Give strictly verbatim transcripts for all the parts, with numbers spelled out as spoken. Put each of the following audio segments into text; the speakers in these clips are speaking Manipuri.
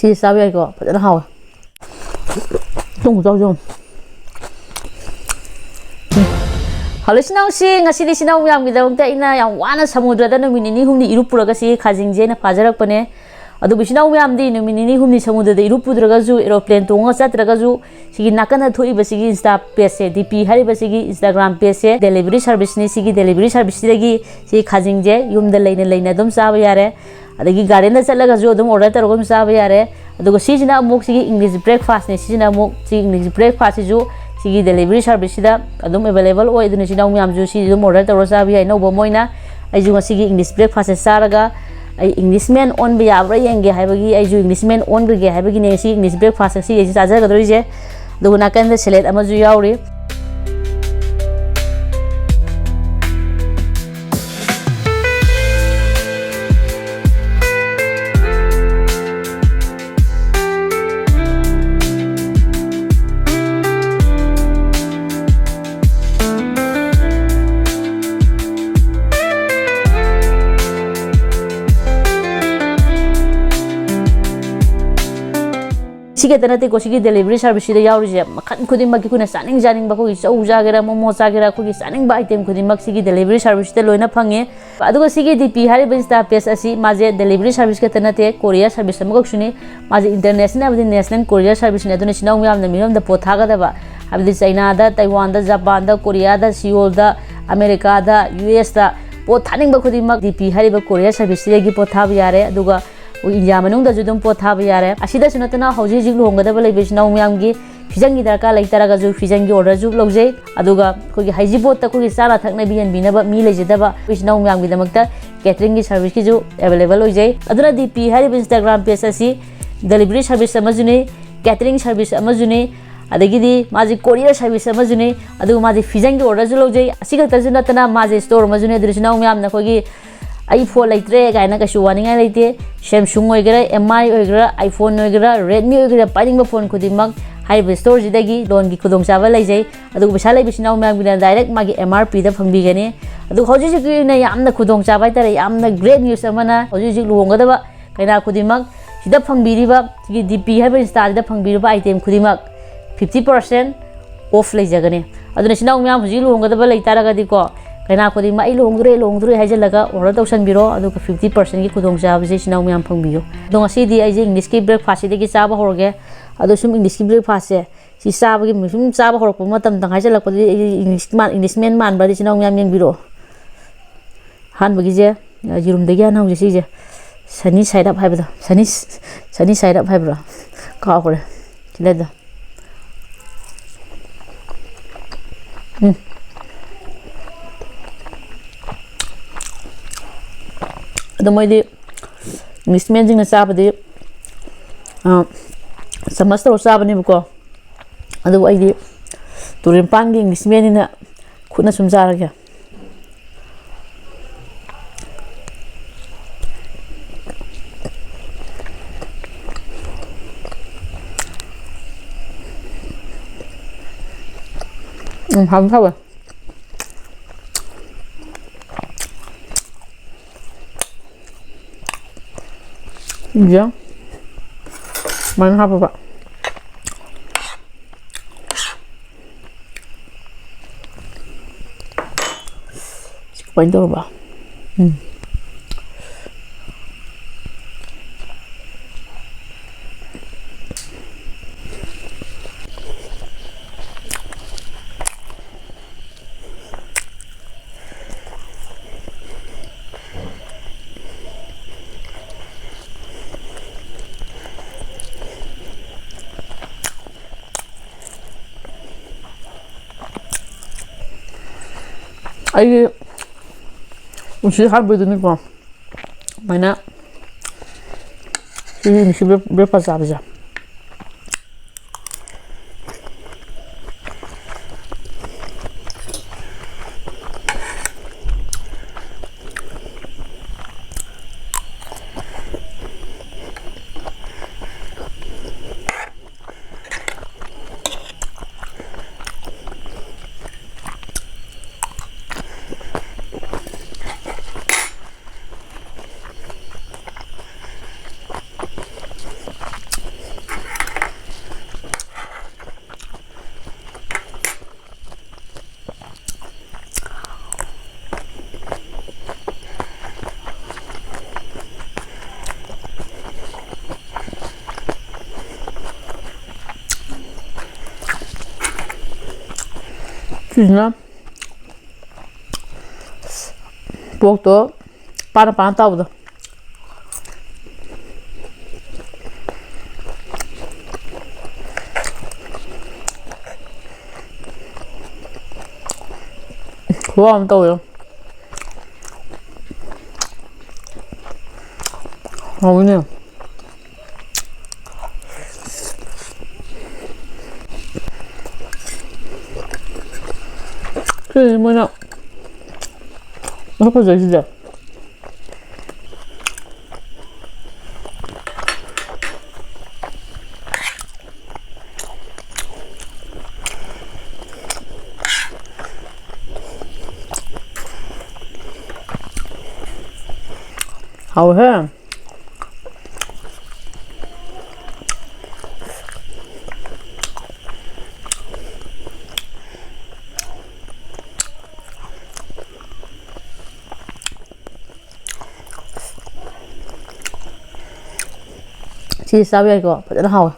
ꯁꯤ ꯆꯥꯕ ꯌꯥꯏꯀꯣ, ꯐꯖꯅ ꯍꯥꯎꯋꯦ꯫ ꯇꯨꯡ ꯆꯥꯎ ꯆꯥꯎ꯫ ꯍꯜꯂꯣ ꯏꯆꯤꯟ ꯏꯅꯥꯎꯁꯤ, ꯉꯁꯤꯗꯤ ꯏꯆꯤꯟ ꯏꯅꯥꯎ ꯃꯌꯥꯝꯒꯤꯗꯃꯛꯇ ꯑꯩꯅ ꯌꯥꯝ ꯋꯥꯅ ꯁꯃꯨꯗ꯭ꯔꯗ ꯅꯨꯃꯤꯠ ꯅꯤꯅꯤ ꯍꯨꯝꯅꯤ ꯏꯔꯨꯞꯄꯨꯔꯒ ꯁꯤ ꯈꯥꯖꯤꯡꯁꯦ ꯑꯩꯅ ꯐꯥꯖꯔꯛꯄꯅꯦ꯫ ꯑꯗꯨꯕꯨ ꯏꯆꯤꯟ ꯏꯅꯥꯎ ꯃꯌꯥꯝꯗꯤ ꯅꯨꯃꯤꯠ ꯅꯤꯅꯤ ꯍꯨꯝꯅꯤ ꯁꯃꯨꯗ꯭ꯔꯗ ꯏꯔꯨꯞꯄꯨꯗ꯭ꯔꯒꯁꯨ, ꯑꯦꯔꯣꯄ꯭ꯂꯦꯟ ꯇꯣꯡꯉꯒ ꯆꯠꯇ꯭ꯔꯒꯁꯨ, ꯁꯤꯒꯤ ꯅꯥꯀꯟꯗ ꯊꯣꯛꯏꯕ ꯁꯤꯒꯤ Insta page ꯁꯦ, D P ꯍꯥꯏꯔꯤꯕ ꯁꯤꯒꯤ Instagram page ꯁꯦ delivery service ꯅꯤ꯫ ꯁꯤꯒꯤ delivery service ꯁꯤꯗꯒꯤ ꯁꯤ ꯈꯥꯖꯤꯡꯁꯦ ꯌꯨꯝꯗ ꯂꯩꯅ ꯂꯩꯅ ꯑꯗꯨꯝ ꯆꯥꯕ ꯌꯥꯔꯦ꯫ ꯑꯗꯒꯤ garden ꯗ ꯆꯠꯂꯒꯁꯨ ꯑꯗꯨꯝ order ꯇꯧꯔꯒ ꯑꯗꯨꯝ ꯆꯥꯕ ꯌꯥꯔꯦ꯫ ꯑꯗꯨꯒ ꯁꯤꯁꯤꯅ ꯑꯃꯨꯛ ꯁꯤꯒꯤ English breakfast ꯅꯤ꯫ ꯁꯤꯁꯤꯅ ꯑꯃꯨꯛ ꯁꯤ English breakfast ꯁꯤꯁꯨ ꯁꯤꯒꯤ delivery service ꯁꯤꯗ ꯑꯗꯨꯝ available ꯑꯣꯏ꯫ ꯑꯗꯨꯅ ꯏꯆꯤꯟ ꯏꯅꯥꯎ ꯃꯌꯥꯝꯁꯨ ꯁꯤ ꯑꯗꯨꯝ order ꯇꯧꯔꯒ ꯆꯥꯕ ꯌꯥꯏ꯫ ꯑꯅꯧꯕ ꯑꯃ ꯑꯣꯏꯅ ꯑꯩꯁꯨ ꯉꯁꯤꯒꯤ English breakfast ꯁꯦ ꯆꯥꯔꯒ ꯑꯩ Englishman ꯑꯣꯟꯕ ꯌꯥꯕ꯭ꯔꯥ ꯌꯦꯡꯒꯦ ꯍꯥꯏꯕꯒꯤ, ꯑꯩꯁꯨ Englishman ꯑꯣꯟꯈ꯭ꯔꯒꯦ ꯍꯥꯏꯕꯒꯤꯅꯦ ꯁꯤ English breakfast ꯉꯁꯤ ꯑꯩꯁꯦ ꯆꯥꯖꯒꯗꯧꯔꯤꯁꯦ꯫ ꯑꯗꯨꯒ ꯅꯥꯀꯟꯗ salad ꯑꯃꯁꯨ ꯌꯥꯎꯔꯤ꯫ ꯁꯤ ꯈꯛꯇ ꯅꯠꯇꯦꯀꯣ, ꯁꯤꯒꯤ delivery service ꯁꯤꯗ ꯌꯥꯎꯔꯤꯁꯦ ꯃꯈꯜ ꯈꯨꯗꯤꯡꯃꯛꯀꯤ ꯑꯩꯈꯣꯏꯅ ꯆꯥꯅꯤꯡ ꯆꯥꯅꯤꯡꯕ, ꯑꯩꯈꯣꯏꯒꯤ ꯆꯧ ꯆꯥꯒꯦꯔꯥ, ꯃꯣꯃꯣ ꯆꯥꯒꯦꯔꯥ, ꯑꯩꯈꯣꯏꯒꯤ ꯆꯥꯅꯤꯡꯕ item ꯈꯨꯗꯤꯡꯃꯛ ꯁꯤꯒꯤ delivery service ꯁꯤꯗ ꯂꯣꯏꯅ ꯐꯪꯉꯦ꯫ ꯑꯗꯨꯒ ꯁꯤꯒꯤ D P ꯍꯥꯏꯔꯤꯕ Insta page ꯑꯁꯤ ꯃꯥꯁꯦ delivery service ꯈꯛꯇ ꯅꯠꯇꯦ, courier service ꯑꯃꯈꯛꯁꯨꯅꯤ꯫ ꯃꯥꯁꯦ international ꯑꯃꯗꯤ national courier service ꯅꯤ꯫ ꯑꯗꯨꯅ ꯏꯆꯤꯟ ꯏꯅꯥꯎ ꯃꯌꯥꯝꯅ ꯃꯤꯔꯣꯝꯗ ꯄꯣꯠ ꯊꯥꯒꯗꯕ, ꯍꯥꯏꯕꯗꯤ ꯆꯩꯅꯥꯗ, ꯇꯥꯏꯋꯥꯟꯗ, ꯖꯄꯥꯟꯗ, ꯀꯣꯔꯤꯌꯥꯗ, ꯁꯤꯑꯣꯜꯗ, ꯑꯃꯦꯔꯤꯀꯥꯗ, ꯌꯨ ꯑꯦꯁꯇ ꯄꯣꯠ ꯊꯥꯅꯤꯡꯕ ꯈꯨꯗꯤꯡꯃꯛ D P ꯍꯥꯏꯔꯤꯕ courier service ꯁꯤꯗꯒꯤ ꯄꯣꯠ ꯊꯥꯕ ꯌꯥꯔꯦ꯫ ꯑꯗꯨꯒ ꯑꯩꯈꯣꯏ ꯏꯟꯗꯤꯌꯥ ꯃꯅꯨꯡꯗꯁꯨ ꯑꯗꯨꯝ ꯄꯣꯠ ꯊꯥꯕ ꯌꯥꯔꯦ꯫ ꯑꯁꯤꯗꯁꯨ ꯅꯠꯇꯅ ꯍꯧꯖꯤꯛ ꯍꯧꯖꯤꯛ ꯂꯨꯍꯣꯡꯒꯗꯕ ꯂꯩꯕ ꯏꯆꯤꯟ ꯏꯅꯥꯎ ꯃꯌꯥꯝꯒꯤ ꯐꯤꯖꯪꯒꯤ ꯗꯔꯀꯥꯔ ꯂꯩꯇꯥꯔꯒꯁꯨ ꯐꯤꯖꯪꯒꯤ order ꯁꯨ ꯂꯧꯖꯩ꯫ ꯑꯗꯨꯒ ꯑꯩꯈꯣꯏꯒꯤ ꯍꯩꯖꯤꯡꯄꯣꯠꯇ ꯑꯩꯈꯣꯏꯒꯤ ꯆꯥꯅ ꯊꯛꯅꯕ ꯌꯦꯟꯕꯤꯅꯕ ꯃꯤ ꯂꯩꯖꯗꯕ ꯑꯩꯈꯣꯏ ꯏꯆꯤꯟ ꯏꯅꯥꯎ ꯃꯌꯥꯝꯒꯤꯗꯃꯛꯇ catering ꯒꯤ service ꯀꯤꯁꯨ available ꯑꯣꯏꯖꯩ꯫ ꯑꯗꯨꯅ D P ꯍꯥꯏꯔꯤꯕ Instagram page ꯑꯁꯤ delivery service ꯑꯃꯁꯨꯅꯤ, catering service ꯑꯃꯁꯨꯅꯤ, ꯑꯗꯒꯤꯗꯤ ꯃꯥꯁꯤ courier service ꯑꯃꯁꯨꯅꯤ, ꯑꯗꯨꯒ ꯃꯥꯁꯤ ꯐꯤꯖꯪꯒꯤ order ꯁꯨ ꯂꯧꯖꯩ꯫ ꯑꯁꯤ ꯈꯛꯇꯁꯨ ꯅꯠꯇꯅ ꯃꯥꯁꯦ store ꯑꯃꯁꯨꯅꯤ꯫ ꯑꯗꯨꯅ ꯏꯆꯤꯟ ꯏꯅꯥꯎ ꯃꯌꯥꯝꯅ ꯑꯩꯈꯣꯏꯒꯤ "ꯑꯩ phone ꯂꯩꯇ꯭ꯔꯦ" ꯀꯥꯏꯅ ꯀꯩꯁꯨ ꯋꯥꯅꯤꯡꯉꯥꯏ ꯂꯩꯇꯦ꯫ Samsung ꯑꯣꯏꯒꯦꯔꯥ, M I ꯑꯣꯏꯒꯦꯔꯥ, iPhone ꯑꯣꯏꯒꯦꯔꯥ, Redmi ꯑꯣꯏꯒꯦꯔꯥ, ꯄꯥꯏꯅꯤꯡꯕ phone ꯈꯨꯗꯤꯡꯃꯛ ꯍꯥꯏꯔꯤꯕ store ꯁꯤꯗꯒꯤ loan ꯒꯤ ꯈꯨꯗꯣꯡꯆꯥꯕ ꯂꯩꯖꯩ꯫ ꯑꯗꯨꯒ ꯄꯩꯁꯥ ꯂꯩꯕ ꯏꯆꯤꯟ ꯏꯅꯥꯎ ꯃꯌꯥꯝꯒꯤꯅ direct ꯃꯥꯒꯤ M R P ꯗ ꯐꯪꯕꯤꯒꯅꯤ꯫ ꯑꯗꯨꯒ ꯍꯧꯖꯤꯛ ꯍꯧꯖꯤꯛꯀꯤ ꯑꯣꯏꯅ ꯌꯥꯝꯅ ꯈꯨꯗꯣꯡꯆꯥꯕ ꯍꯥꯏꯇꯥꯔꯦ, ꯌꯥꯝꯅ great news ꯑꯃꯅ ꯍꯧꯖꯤꯛ ꯍꯧꯖꯤꯛ ꯂꯨꯍꯣꯡꯒꯗꯕ ꯀꯩꯅꯥ ꯈꯨꯗꯤꯡꯃꯛ ꯁꯤꯗ ꯐꯪꯕꯤꯔꯤꯕ, ꯁꯤꯒꯤ ꯗꯤ ꯄꯤ ꯍꯥꯏꯕ ꯏꯟꯁꯇꯥꯁꯤꯗ ꯐꯪꯕꯤꯔꯤꯕ ꯑꯥꯏꯇꯦꯝ ꯈꯨꯗꯤꯡꯃꯛ ꯐꯤꯐꯇꯤ ꯄꯥꯔꯁꯦꯟ ꯑꯣꯐ ꯂꯩꯖꯒꯅꯤ꯫ ꯑꯗꯨꯅ ꯏꯆꯤꯟ ꯏꯅꯥꯎ ꯃꯌꯥꯝ ꯍꯧꯖꯤꯛ ꯂꯨꯍꯣꯡꯒꯗꯕ ꯂꯩꯇꯥꯔꯒꯗꯤꯀꯣ, ꯀꯩꯅꯥ ꯈꯨꯗꯤꯡꯃꯛ "ꯑꯩ ꯂꯨꯍꯣꯡꯗꯣꯔꯦ, ꯂꯨꯍꯣꯡꯗꯣꯔꯦ" ꯍꯥꯏꯖꯤꯜꯂꯒ ꯑꯣꯔꯗꯔ ꯇꯧꯁꯟꯕꯤꯔꯣ, ꯑꯗꯨꯒ ꯐꯤꯐꯇꯤ ꯄꯥꯔꯁꯦꯟꯒꯤ ꯈꯨꯗꯣꯡꯆꯥꯕꯁꯦ ꯏꯆꯤꯟ ꯏꯅꯥꯎ ꯃꯌꯥꯝ ꯐꯪꯕꯤꯌꯨ꯫ ꯑꯗꯣ ꯉꯁꯤꯗꯤ ꯑꯩꯁꯦ ꯏꯪꯂꯤꯁꯀꯤ ꯕ꯭ꯔꯦꯛꯐꯥꯁꯁꯤꯗꯒꯤ ꯆꯥꯕ ꯍꯧꯔꯒꯦ꯫ ꯑꯗꯣ ꯁꯨꯝ ꯏꯪꯂꯤꯁꯀꯤ ꯕ꯭ꯔꯦꯛꯐꯥꯁꯁꯦ ꯁꯤ ꯆꯥꯕꯒꯤ, ꯁꯨꯝ ꯆꯥꯕ ꯍꯧꯔꯛꯄ ꯃꯇꯝ ꯇꯪꯈꯥꯏ ꯆꯜꯂꯛꯄꯗꯗꯤ ꯑꯩ ꯏꯪꯂꯤꯁ ꯃꯥꯟ-, ꯏꯪꯂꯤꯁꯃꯦꯟ ꯃꯥꯟꯕ꯭ꯔꯗꯤ ꯏꯆꯤꯟ ꯏꯅꯥꯎ ꯃꯌꯥꯝ ꯌꯦꯡꯕꯤꯔꯛꯑꯣ꯫ ꯑꯍꯥꯟꯕꯒꯤꯁꯦ, ꯑ, ꯌꯦꯔꯨꯝꯗꯒꯤ ꯍꯥꯟꯅ ꯍꯧꯁꯦ꯫ ꯁꯤꯁꯦ ꯁꯅꯤ ꯁꯥꯏꯠ ꯑꯞ ꯍꯥꯏꯕꯗꯣ, ꯁꯅꯤ, ꯁꯅꯤ ꯁꯥꯏꯠ ꯑꯞ ꯍꯥꯏꯕ꯭ꯔꯣ? ꯀꯥꯎꯈ꯭ꯔꯦ꯫ ꯁꯤꯗ ꯑꯗꯣ꯫ ꯎꯝ꯫ ꯑꯗꯣ ꯃꯣꯏꯗꯤ ꯏꯪꯂꯤꯁꯃꯦꯟꯁꯤꯡꯅ ꯆꯥꯕꯗꯤ, ꯑ, ꯆꯃꯁ ꯇꯧꯔ ꯆꯥꯕꯅꯦꯕꯀꯣ꯫ ꯑꯗꯨꯕꯨ ꯑꯩꯗꯤ ꯇꯨꯔꯦꯟ ꯃꯄꯥꯟꯒꯤ ꯏꯪꯂꯤꯁꯃꯦꯟꯅꯤꯅ ꯈꯨꯠꯅ ꯁꯨꯝ ꯆꯥꯔꯒꯦ꯫ ꯎꯝ, ꯍꯥꯎꯗꯤ ꯍꯥꯎꯋꯦ꯫ ꯌꯦꯡ꯫ ꯁꯨꯃꯥꯏꯅ ꯍꯥꯞꯄꯕ꯫ ꯁꯤ ꯀꯃꯥꯏꯅ ꯇꯧꯔꯕ? ꯎꯝ꯫ ꯑꯩꯒꯤ ꯄꯨꯟꯁꯤ ꯍꯥꯠꯄꯗꯨꯅꯤꯀꯣ꯫ ꯑꯗꯨꯃꯥꯏꯅ ꯁꯤꯒꯤ ꯃꯤꯛꯁ ꯕ꯭ꯔꯦꯛ-, ꯕ꯭ꯔꯦꯛꯐꯥꯁ ꯆꯥꯕꯁꯦ꯫ ꯁꯤꯁꯤꯅ ꯄꯣꯛꯇꯣ ꯄꯥꯅ ꯄꯥꯅ ꯇꯥꯎꯕꯗꯣ꯫ ꯈꯨꯍꯥꯎ ꯑꯃ ꯇꯧꯋꯦ꯫ ꯍꯥꯎꯋꯤꯅꯦ꯫ ꯁꯤꯁꯦ ꯃꯣꯏꯅ ꯃꯁꯛ ꯐꯖꯩꯁꯤꯗꯤ꯫ ꯍꯥꯎꯋꯦꯍꯦ꯫ ꯁꯤ ꯆꯥꯕ ꯌꯥꯏꯀꯣ, ꯐꯖꯅ ꯍꯥꯎꯋꯦ꯫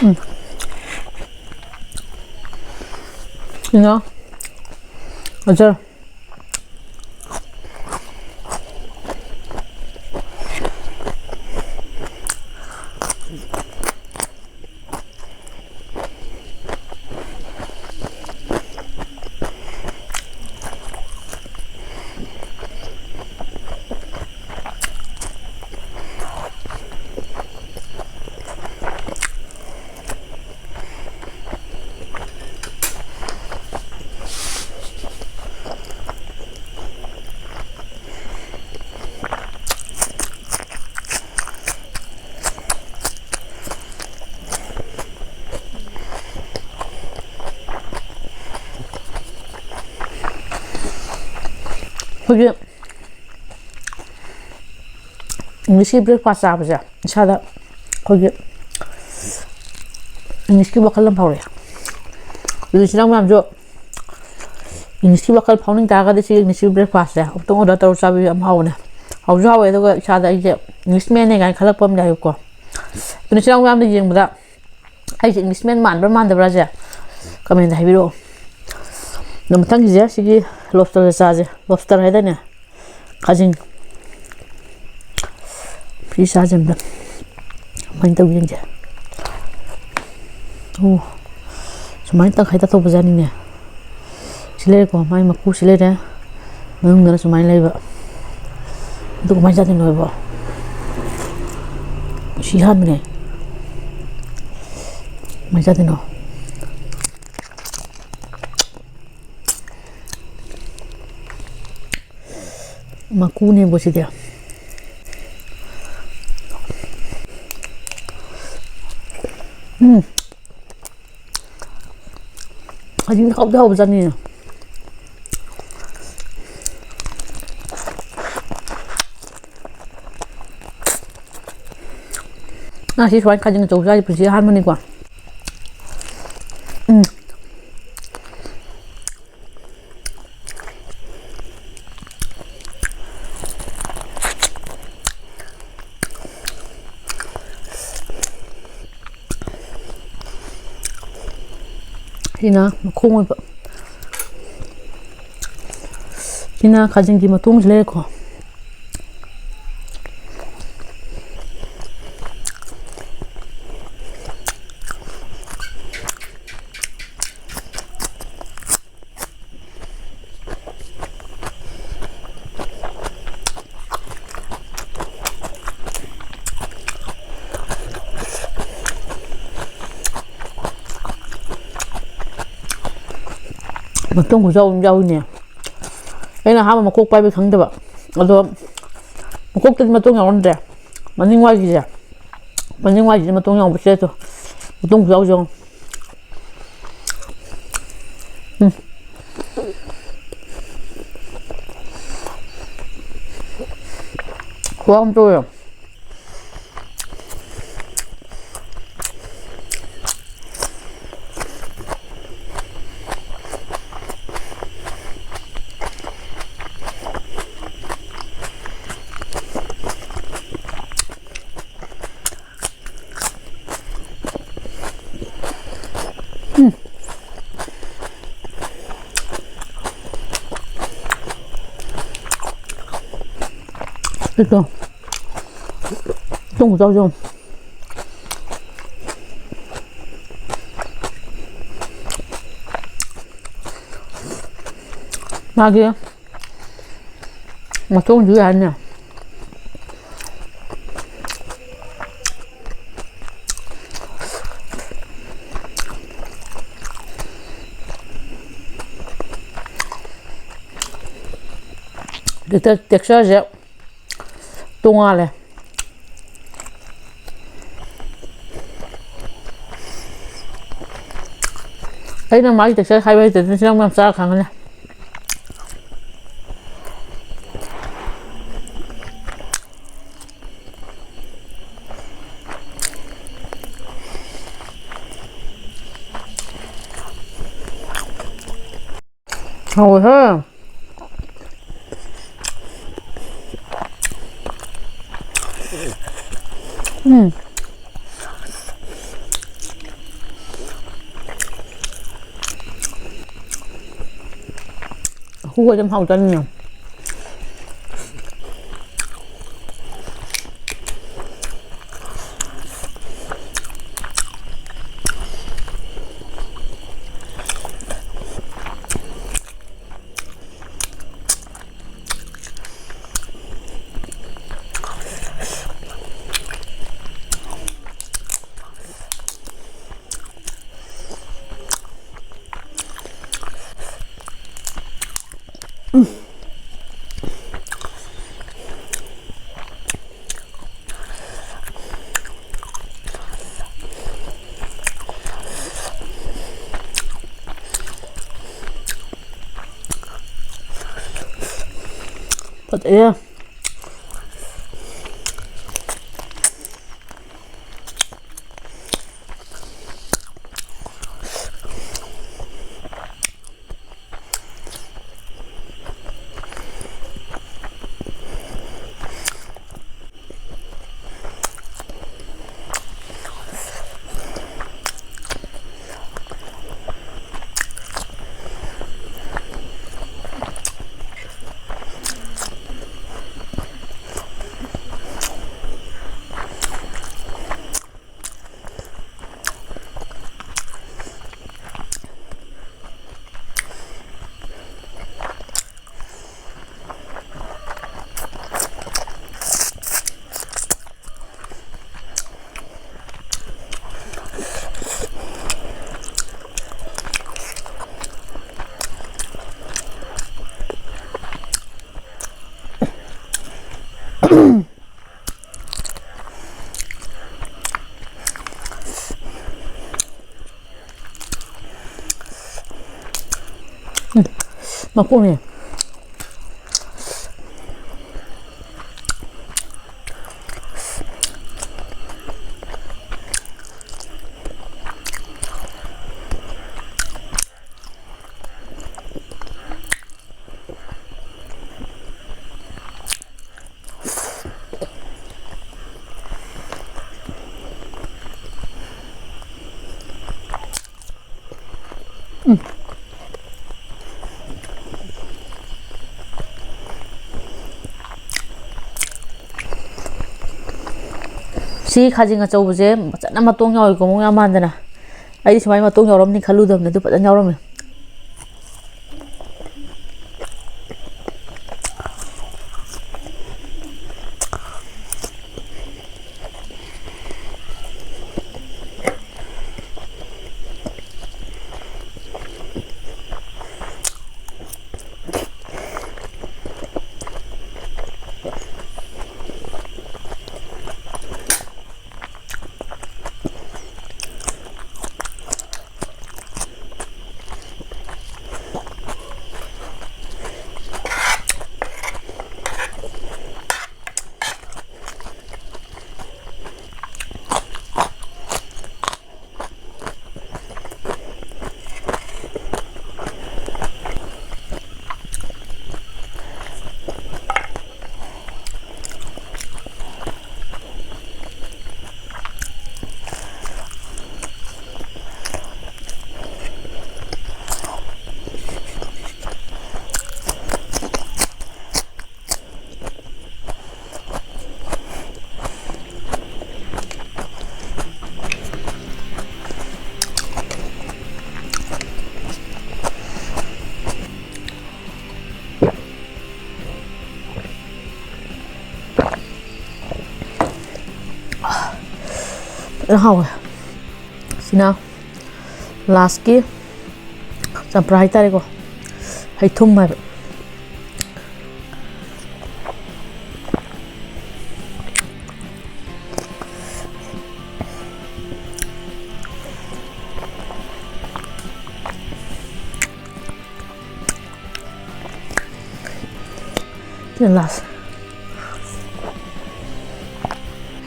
ꯎꯝ꯫ ꯏꯅꯣ꯫ ꯑꯆꯔ꯫ ꯑꯩꯈꯣꯏꯒꯤ Englishꯀꯤ breakfast ꯆꯥꯕꯁꯦ ꯏꯁꯥꯗ ꯑꯩꯈꯣꯏꯒꯤ Englishꯀꯤ ꯋꯥꯈꯜ ꯑꯃ ꯐꯥꯎꯔꯛꯑꯦ꯫ ꯑꯗꯨ ꯏꯆꯤꯟ ꯏꯅꯥꯎ ꯃꯌꯥꯝꯁꯨ Englishꯀꯤ ꯋꯥꯈꯜ ꯐꯥꯎꯅꯤꯡ ꯇꯥꯔꯒꯗꯤ ꯁꯤ Englishꯀꯤ breakfastꯁꯦ ꯑꯃꯨꯛꯇꯪ order ꯇꯧꯔ ꯆꯥꯕꯤꯌꯨ, ꯌꯥꯝ ꯍꯥꯎꯕꯅꯦ꯫ ꯍꯥꯎꯁꯨ ꯍꯥꯎꯋꯦ, ꯑꯗꯨꯒ ꯏꯁꯥꯗ ꯑꯩꯁꯦ Englishmanꯅꯦ ꯀꯥꯏꯅ ꯈꯜꯂꯛꯄ ꯑꯃ ꯌꯥꯎꯋꯦꯕꯀꯣ꯫ ꯑꯗꯨꯅ ꯏꯆꯤꯟ ꯏꯅꯥꯎ ꯃꯌꯥꯝꯅ ꯌꯦꯡꯕꯗ ꯑꯩꯁꯦ Englishman ꯃꯥꯟꯕ꯭ꯔꯥ ꯃꯥꯟꯗꯕ꯭ꯔꯥꯁꯦ commentꯇ ꯍꯥꯏꯕꯤꯔꯛꯑꯣ꯫ ꯑꯗꯣ ꯃꯊꯪꯒꯤꯁꯦ ꯁꯤꯒꯤ lobsterꯁꯦ ꯆꯥꯁꯦ꯫ Lobster ꯍꯥꯏꯗꯥꯏꯅꯦ? ꯈꯥꯖꯤꯡ꯫ ꯁꯤ ꯆꯥꯁꯦ ꯑꯝꯇ꯫ ꯀꯃꯥꯏꯅ ꯇꯧꯒꯦ ꯌꯦꯡꯁꯦ꯫ ꯑꯣ, ꯁꯨꯃꯥꯏꯅ ꯇꯪꯈꯥꯏ ꯇꯥꯊꯣꯛꯄꯖꯥꯠꯅꯤꯅꯦ꯫ ꯁꯤ ꯂꯩꯔꯦꯀꯣ, ꯃꯥꯏ ꯃꯀꯨ ꯁꯤ ꯂꯩꯔꯦ꯫ ꯃꯅꯨꯡꯗꯅ ꯁꯨꯃꯥꯏꯅ ꯂꯩꯕ꯫ ꯑꯗꯨ ꯀꯃꯥꯏꯅ ꯆꯥꯗꯣꯏꯅꯣ ꯍꯥꯏꯕꯣ? ꯁꯤ ꯍꯥꯟꯕꯅꯦ꯫ ꯀꯃꯥꯏꯅ ꯆꯥꯗꯣꯏꯅꯣ? ꯃꯀꯨꯅꯦꯕ ꯁꯤꯗꯤ꯫ ꯎꯝ꯫ ꯈꯥꯖꯤꯡ ꯍꯥꯎꯗꯤ ꯍꯥꯎꯕꯖꯥꯠꯅꯤ꯫ ꯉꯥꯁꯤ ꯁꯨꯃꯥꯏꯅ ꯈꯥꯖꯤꯡ ꯑꯆꯧꯕ ꯆꯥꯔꯤ ꯄꯨꯟꯁꯤ ꯑꯍꯥꯟꯕꯅꯤꯀꯣ꯫ ꯎꯝ꯫ ꯁꯤꯅ ꯃꯈꯣꯡ ꯑꯣꯏꯕ꯫ ꯁꯤꯅ ꯈꯥꯖꯤꯡꯒꯤ ꯃꯇꯣꯡꯁꯤ ꯂꯩꯔꯦꯀꯣ꯫ ꯃꯇꯣꯡ ꯈꯨꯆꯥꯎ ꯑꯃ ꯌꯥꯎꯏꯅꯦ꯫ ꯑꯩꯅ ꯑꯍꯥꯟꯕ ꯃꯀꯣꯛ ꯄꯥꯏꯕ ꯈꯪꯗꯕ꯫ ꯑꯗꯣ ꯃꯀꯣꯛꯇꯗꯤ ꯃꯇꯣꯡ ꯌꯥꯎꯔꯝꯗ꯭ꯔꯦ꯫ ꯃꯅꯤꯡ ꯋꯥꯏꯒꯤꯁꯦ꯫ ꯃꯅꯤꯡ ꯋꯥꯏꯒꯤꯁꯦ ꯃꯇꯣꯡ ꯌꯥꯎꯕꯁꯦ ꯑꯗꯣ꯫ ꯃꯇꯣꯡ ꯈꯨꯆꯥꯎꯁꯦ ꯌꯦꯡꯉꯣ꯫ ꯎꯝ꯫ ꯈꯨꯍꯥꯎ ꯑꯃ ꯇꯧꯋꯦ꯫ ꯏꯇꯣ꯫ ꯃꯇꯣꯡ ꯈꯨꯆꯥꯎꯁꯦ ꯌꯦꯡꯉꯣ꯫ ꯃꯥꯒꯤ ꯃꯇꯣꯡꯁꯨ ꯌꯥꯅꯤ꯫ ꯇꯦꯛꯆꯔꯁꯦ ꯇꯣꯉꯥꯜꯂꯦ꯫ ꯑꯩꯅ ꯃꯥꯒꯤ ꯇꯦꯛꯆꯔ ꯍꯥꯏꯕ ꯍꯩꯇꯗꯅ ꯁꯤ ꯅꯪ ꯃꯌꯥꯝ ꯆꯥꯔ ꯈꯪꯒꯅꯤ꯫ ꯍꯥꯎꯋꯦꯍꯦ꯫ ꯎꯝ꯫ ꯎꯕ ꯑꯗꯨꯝ ꯍꯥꯎꯖꯅꯤꯡꯉꯦ꯫ ꯐꯖꯩꯌꯦ꯫ ꯃꯄꯨꯝꯅꯦ꯫ ꯁꯤ ꯈꯥꯖꯤꯡ ꯑꯆꯧꯕꯁꯦ ꯐꯖꯅ ꯃꯇꯣꯡ ꯌꯥꯎꯏꯀꯣ, ꯃꯑꯣꯡ ꯌꯥꯝ ꯃꯥꯟꯗꯅ꯫ ꯑꯩꯗꯤ ꯁꯨꯃꯥꯏꯅ ꯃꯇꯣꯡ ꯌꯥꯎꯔꯝꯅꯤ ꯈꯜꯂꯨꯗꯕꯅꯦ, ꯑꯗꯨ ꯐꯖꯅ ꯌꯥꯎꯔꯝꯃꯦ꯫ ꯐꯖꯅ ꯍꯥꯎꯋꯦ꯫ ꯁꯤꯅ ꯂꯥꯁꯀꯤ ꯆꯝꯄ꯭ꯔꯥ ꯍꯥꯏꯇꯥꯔꯦꯀꯣ, ꯍꯩꯊꯨꯝ ꯍꯥꯏꯕ꯫ ꯁꯤꯅ ꯂꯥꯁ꯫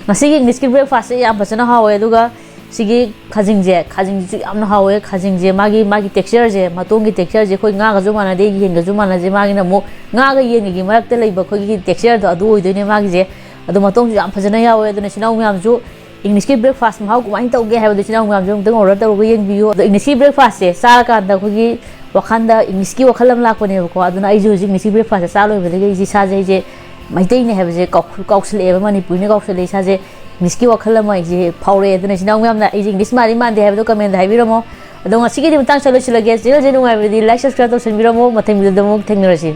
ꯉꯁꯤꯒꯤ ꯏꯪꯂꯤꯁꯀꯤ ꯕ꯭ꯔꯦꯛꯐꯥꯁꯁꯦ ꯌꯥꯝ ꯐꯖꯅ ꯍꯥꯎꯋꯦ꯫ ꯑꯗꯨꯒ ꯁꯤꯒꯤ ꯈꯥꯖꯤꯡꯁꯦ, ꯈꯥꯖꯤꯡꯁꯤꯁꯨ ꯌꯥꯝꯅ ꯍꯥꯎꯋꯦ꯫ ꯈꯥꯖꯤꯡꯁꯦ, ꯃꯥꯒꯤ, ꯃꯥꯒꯤ ꯇꯦꯛꯁꯆꯔꯁꯦ, ꯃꯇꯣꯡꯒꯤ ꯇꯦꯛꯁꯆꯔꯁꯦ ꯑꯩꯈꯣꯏ ꯉꯥꯒꯁꯨ ꯃꯥꯟꯅꯗꯦ, ꯌꯦꯟꯒꯁꯨ ꯃꯥꯟꯅꯗꯦ꯫ ꯃꯥꯒꯤꯅ ꯑꯃꯨꯛ ꯉꯥꯒ ꯌꯦꯟꯒꯒꯤ ꯃꯔꯛꯇ ꯂꯩꯕ ꯑꯩꯈꯣꯏꯒꯤ ꯇꯦꯛꯁꯆꯔꯗꯣ, ꯑꯗꯨ ꯑꯣꯏꯗꯣꯏꯅꯦ ꯃꯥꯒꯤꯁꯦ꯫ ꯑꯗꯣ ꯃꯇꯣꯡꯁꯨ ꯌꯥꯝ ꯐꯖꯅ ꯌꯥꯎꯋꯦ꯫ ꯑꯗꯨꯅ ꯏꯆꯤꯟ ꯏꯅꯥꯎ ꯃꯌꯥꯝꯁꯨ ꯏꯪꯂꯤꯁꯀꯤ ꯕ꯭ꯔꯦꯛꯐꯥꯁ ꯃꯍꯥꯎ ꯀꯃꯥꯏꯅ ꯇꯧꯒꯦ ꯍꯥꯏꯕꯗꯨ ꯏꯆꯤꯟ ꯏꯅꯥꯎ ꯃꯌꯥꯝꯁꯨ ꯑꯃꯨꯛꯇꯪ ꯑꯣꯔꯗꯔ ꯇꯧꯔꯒ ꯌꯦꯡꯕꯤꯌꯨ꯫ ꯑꯗꯣ ꯏꯪꯂꯤꯁꯀꯤ ꯕ꯭ꯔꯦꯛꯐꯥꯁꯁꯦ ꯆꯥꯔꯀꯥꯟꯗ ꯑꯩꯈꯣꯏꯒꯤ ꯋꯥꯈꯜꯗ ꯏꯪꯂꯤꯁꯀꯤ ꯋꯥꯈꯜ ꯑꯃ ꯂꯥꯛꯄꯅꯦꯕꯀꯣ꯫ ꯑꯗꯨꯅ ꯑꯩꯁꯨ ꯍꯧꯖꯤꯛ ꯏꯪꯂꯤꯁꯀꯤ ꯕ꯭ꯔꯦꯛꯐꯥꯁꯁꯦ ꯆꯥ ꯂꯣꯏꯕꯗꯒꯤ ꯑꯩꯁꯦ ꯏꯁꯥꯁꯦ, ꯑꯩꯁꯦ ꯃꯩꯇꯩꯅꯦ ꯍꯥꯏꯕꯁꯦ ꯀꯥꯎ-, ꯀꯥꯎꯁꯤꯜꯂꯛꯑꯦꯕ, ꯃꯅꯤꯄꯨꯔꯤꯅ ꯀꯥꯎꯁꯤꯜꯂꯛꯑꯦ ꯏꯁꯥꯁꯦ꯫ ꯃꯤꯁꯀꯤ ꯋꯥꯈꯜ ꯑꯃ ꯑꯩꯁꯦ ꯐꯥꯎꯔꯛꯑꯦ꯫ ꯑꯗꯨꯅ ꯏꯆꯤꯟ ꯏꯅꯥꯎ ꯃꯌꯥꯝꯅ ꯑꯩꯁꯦ ꯏꯪꯂꯤꯁ ꯃꯥꯜꯂꯤ ꯃꯥꯟꯗꯦ ꯍꯥꯏꯕꯗꯣ ꯀꯃꯦꯟꯗ ꯍꯥꯏꯕꯤꯔꯝꯃꯣ꯫ ꯑꯗꯣ ꯉꯁꯤꯒꯤꯗꯤ ꯃꯇꯥꯡ ꯆꯠꯂꯣꯏꯁꯤꯜꯂꯒꯦ꯫ ꯆꯦꯅꯦꯜꯁꯦ ꯅꯨꯡꯉꯥꯏꯕꯗꯤ ꯂꯥꯏꯛ, ꯁꯕꯁꯀ꯭ꯔꯥꯏꯕ ꯇꯧꯁꯟꯕꯤꯔꯝꯃꯣ꯫ ꯃꯊꯪ ꯚꯤꯗꯤꯑꯣꯗ ꯑꯃꯨꯛ ꯊꯦꯡꯅꯔꯁꯤ꯫